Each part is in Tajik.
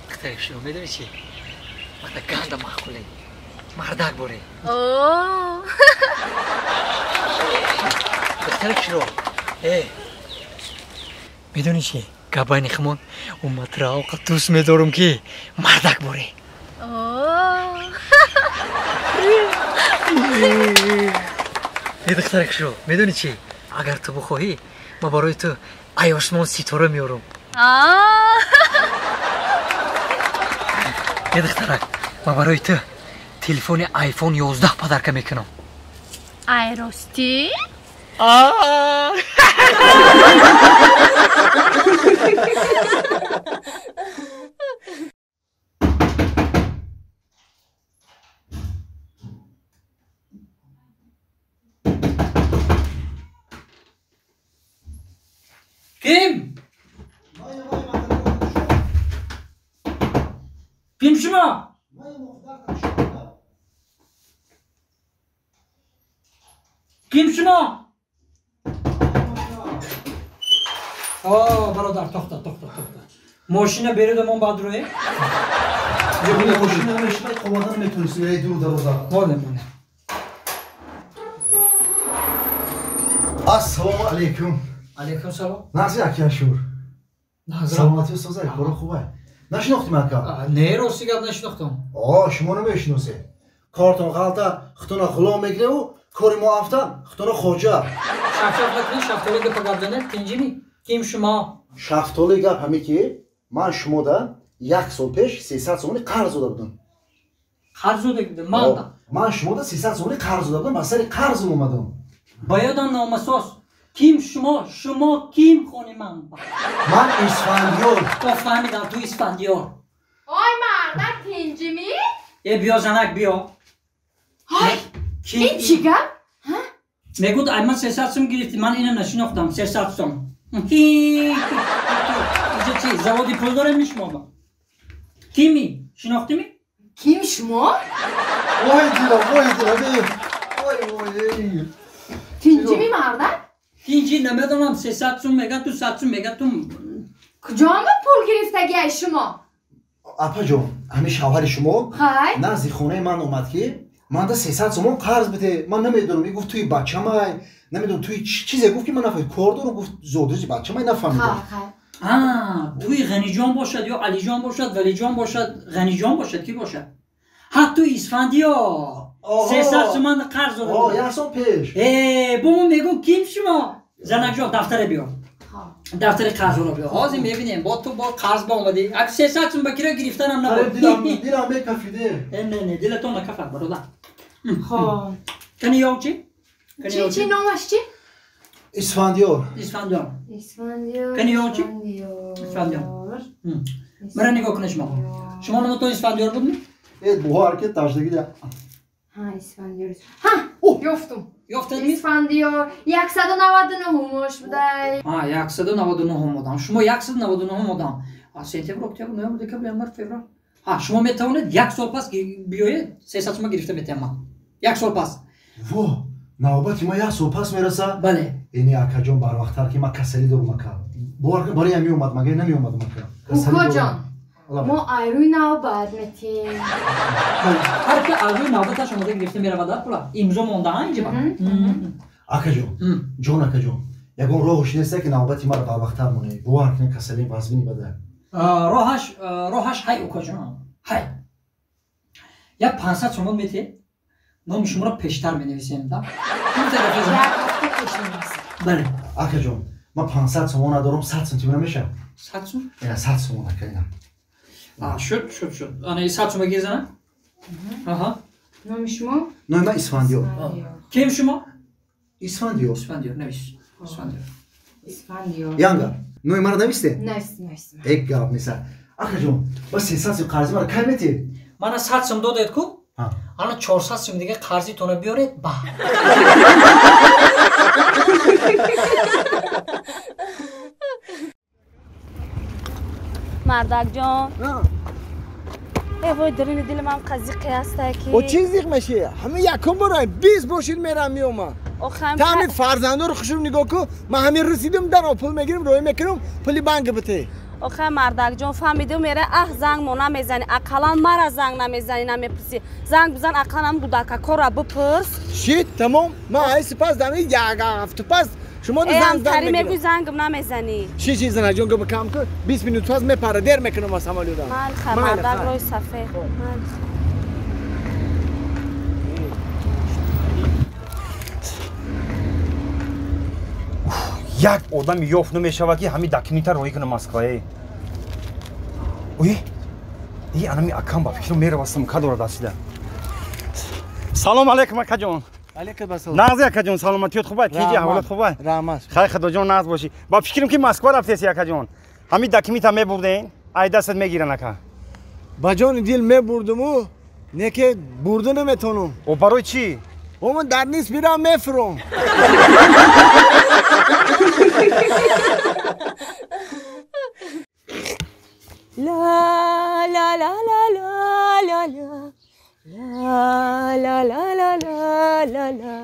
Духтари хушрӯ, медонӣ чӣ? Мада ганда маъқуле. Мардак боре. Духтари хушрӯ. Медонӣ чӣ? Гапайни химон умматра овқа дӯст медорам ки мардак боре. Духтари хушрӯ, медонӣ чӣ? Агар ту бихоҳӣ, ман барои ту ай осмон ситора меорам. Духтарак, ман барои ту телефони айфон 11 подарка мекунам. Ай ростӣ? Ким? Ким шумо? Ким шумо? О, бародар, тохта, тохта, тохта. Мошина бередамон баъд рӯе? Мошина мешмай қовадан метонисти, эй дур дароза. Моле, моле. Ассалому алайкум. Алейкум салом. Нағзи акияшур. Саломатӣ устозай, коро хубай. Нашинохтим ака? Не, рости гап нашинохтам. О, шумо намешиносед. Кортон ғалта, хутона ғулом мегиреву, кори мо афтан, хутона хоҷа. Шафшаф накунед, шафтоли гапа гап занед, тинҷими? Ким шумо? Шафтоли гап ҳаме ки ман шумода як сол пеш 300 сомонӣ қарз дода будам. Қарз дода будам? Ман да? Ман шумода 300 сомонӣ қарз дода будам, ба сари қарзм омадам. Ба ёдам номасоз. Ким шумо? Шумо ким хони ман? Ман Исфандиёр. То фаҳмидам, ту Исфандиёр. Ой мардак, тинҷими? Э, биё занак, биё. Ой, ин чӣ гап? Мегӯд, ай ман 300 сум гирифтӣ, ман ина нашинохтам, 300 сум. Инҷа чи, заводи пул дорем шумо? Кими? Шинохтими? Ким шумо? Вой дила, вой дила, вой, вой. Тинҷими мардак? Тинҷи намедонам, 300 сум меган, ту 100 сум меган, ту... Куҷома пул гирифтагиай шумо? Апаҷон, ҳамин шавҳари шумо назди хонаи ман омад ки манда 300 сомон қарз биде. Ман намедонам, и гуфт туи бачамай, намедонам туи чизе гуфт ки ман нафаҳмидам. Кор дорам, гуфт зодрӯзи бачамай, нафаҳмидам. Туи Ғаниҷон бошад ё Алиҷон бошад, Валиҷон бошад, Ғаниҷон бошад, ки бошад? Ҳа, ту Исфандиёр. 300 сомон қарз дода. О, як сол пеш. Э, бо мо мегӯм ким шумо? Занакҷон, дафтаре биёр. Дафтари қарзро биёр. Ҳозир мебинем, бо ту бо қарз ба омадӣ. Ак 300 сум ба киро гирифтанам набуд. Дилам мекафиде. Не, не, дилатон накафад, бародар. Хоб. Кани ёв чӣ? Чӣ, чӣ номаш чӣ? Исфандиёр. Исфандиёр. Исфандиёр. Кани ёв чӣ? Исфандиёр. Мара нигоҳ кунед шумо. Шумо номатон Исфандиёр будми? Э, бо ҳаракат таҷдагида. Ҳа, Исфандиёр. Ҳа, ёфтум. Ёфтадми? Исфандиёр 199 ҳумош будай. Ҳа, 199 одам. Шумо 199 одам. Сентябр, октябр, ноябр, декабр, январ, феврал. Ҳа, шумо метавонед як сол пас биёед, 300 сума гирифта метавонам ман. Як сол пас. Во, навбати ма як сол пас мераса? Бале. Эни акаҷон, барвақттар ки ман касалӣ дорум ака. Бовар кун, барои ҳам меомад, магар намеомадам ака. Укоҷон, мо айрӯи навбат метиҳем. Ҳар ки айрӯи навбаташ омода гирифта меравад пула. Имзо монда инҷа. Акаҷон, ҷон акаҷон, ягон роҳш неста ки навбати маро барвақттар монед. Бовар кунед, касалии вазмини бада. Роҳаш, роҳаш ҳай укоҷон, ҳай. Як 500 сомон метиҳед, номи шуморо пештар менависем, да? Бале. Акаҷон, ман 500 сомон надорам, 100 сум тима намешавад? 100 сум? Ина 100 сомон ака, ина. Шуд, шуд, шуд. Ана 100 сума гир зана? Аҳа. Номи шумо? Номи ман Исфандиёр. Ким шумо? Исфандиёр. Исфандиёр, навис. Исфандиёр. Исфандиёр. Янга, номи маро нависте? Навис, навис. Э, гап неса. Акаҷон, ба 300 сум қарзи маро кай метиҳед? Мана 100 сум додед ку? Ана 400 сум дига қарзитонро биёред ба. Мардакҷон. Э вой, дарини дили ман қазиқи ҳастай ки. О, чӣ зиқ меши? Ҳамин якум бора 20 бошид мерам меомам. Та ҳамин фарзандоро хушрӯ нигоҳ кун, ман ҳамин расидим, даро пул мегирим, роҳӣ мекунам, пули банк бите. Охе мардакҷон фаҳмидӣ мера аҳ занг мо намезанӣ, ақаллан мара занг намезанӣ, намепурсӣ. Занг бизан ақаллан гудакакора бипурс. Шит, тамом. Ман ай сипас дами як ҳафта пас шумо занг занг мегӯӣ. Мегӯӣ зангам намезанӣ. Чӣ чиз занаҷон гап кам кун, 20 минут пас мепара дер мекунам аз самолёта. Ман мардак рӯи сафед. Як одам ёфт намешавад ки ҳамин документа роҳӣ кунам Москвае. Ой, и анами акам ба фикру меравастам ка дорад асида. Салом алейкум акаҷон. Алейкум ассалом. Нағзи акаҷон, саломатиёт хуб аст? Тиҷи ҳаволат хуб аст? Раҳмат. Хайр худоҷон нағз бошӣ. Ба фикрам ки Москва рафтеси акаҷон. Ҳамин документа мебурден, ай дастат мегиран ака. Ба ҷони дил мебурдуму, не ки бурда наметонам. О барои чӣ? О ман дар нист мирам мефурам. La la la la la la la la la la la la la.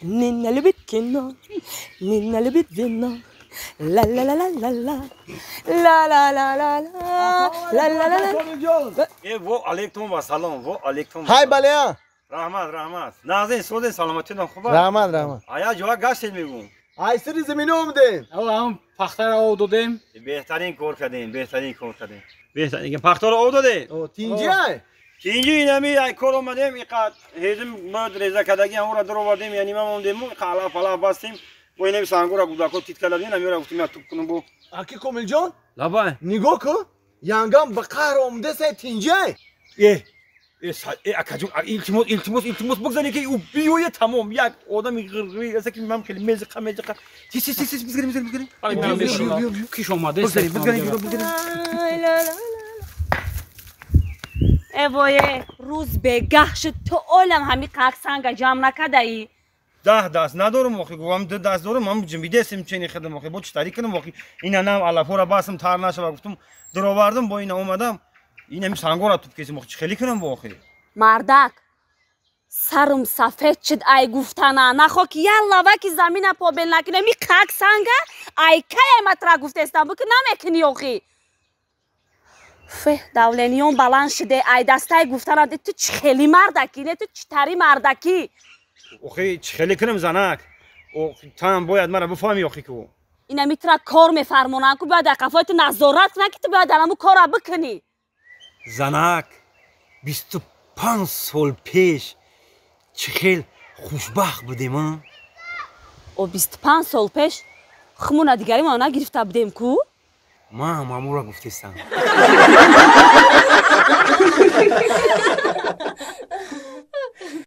Nina любит кино, Нина любит вино. Ла ла ла ла ла ла ла ла ла ла ла ла ла ла. Э во алейкум ассалом, во алейкум. Ҳай балея. Раҳмат, раҳмат. Нағзин, содин, саломатитон хуб аст? Раҳмат, раҳмат. Ая ҷоа гаштед мегӯм. Ай сири замина омадем. Ҳам пахтаро об додем. Беҳтарин кор кардем, беҳтарин кор кардем. Беҳтарин пахтаро об додем. Тинҷи ай? Тинҷи инами ай кор омадем, иқад ҳезим бод реза кардаги ҳамонро даровардем, яъне ма мондем, алаф алаф бастем. Бо инами сангура гудако тит кардем, намера гуфтем я туп кунем бо. Аки Комилҷон? Лабай. Нигоҳ кун, янгам ба қаҳр омада сай тинҷи ай. Э акаҷон, илтимос, илтимос, илтимос бигзаред ки ӯ биёяд тамом. Як одами ғирғирӣ аст ки ман хеле мезиқа, мезиқа. Тез, тез, тез, бизгарем, бизгарем, бизгарем. Киш омада? Бигзарем, бигзарем, бигзарем. Э вое, рӯз бегаҳ шуд, ту олам ҳами қак санга ҷамъ накардаӣ. 10 даст надорам охи, гуфтам 2 даст дорам, ман ҷимидесим чени хидам охи, бо чӣ тариқ кунам охи. Ина нам алафора басам тар нашава гуфтам, даровардам, бо ина омадам. Ин ҳами сангора туп кесим охи, чӣ хеле кунам бо охи? Мардак, сарум сафед шуд ай гуфтана, нахо ки як лаваки замина побел накунем, ми қак санга ай кай ай матра гуфтестам, буки намекунӣ охи. Фе, давлениён баланд шуде, ай дастай гуфтана, ту чӣ хели мардакӣ, не ту чӣ тари мардакӣ? Охи, чӣ хеле кунам занак? Там бояд мара бифаҳмӣ охи ку. Ина митра кор мефармонанд ку, бояд дар қафои ту назорат кунанд ки ту бояд дар ҳамун кора бикунӣ. Занак, 25 сол пеш чӣ хел хушбахт будем, а? О 25 сол пеш хумона дигаримона нагирифта будем ку? Ман ҳам ҳамонро гуфтестам.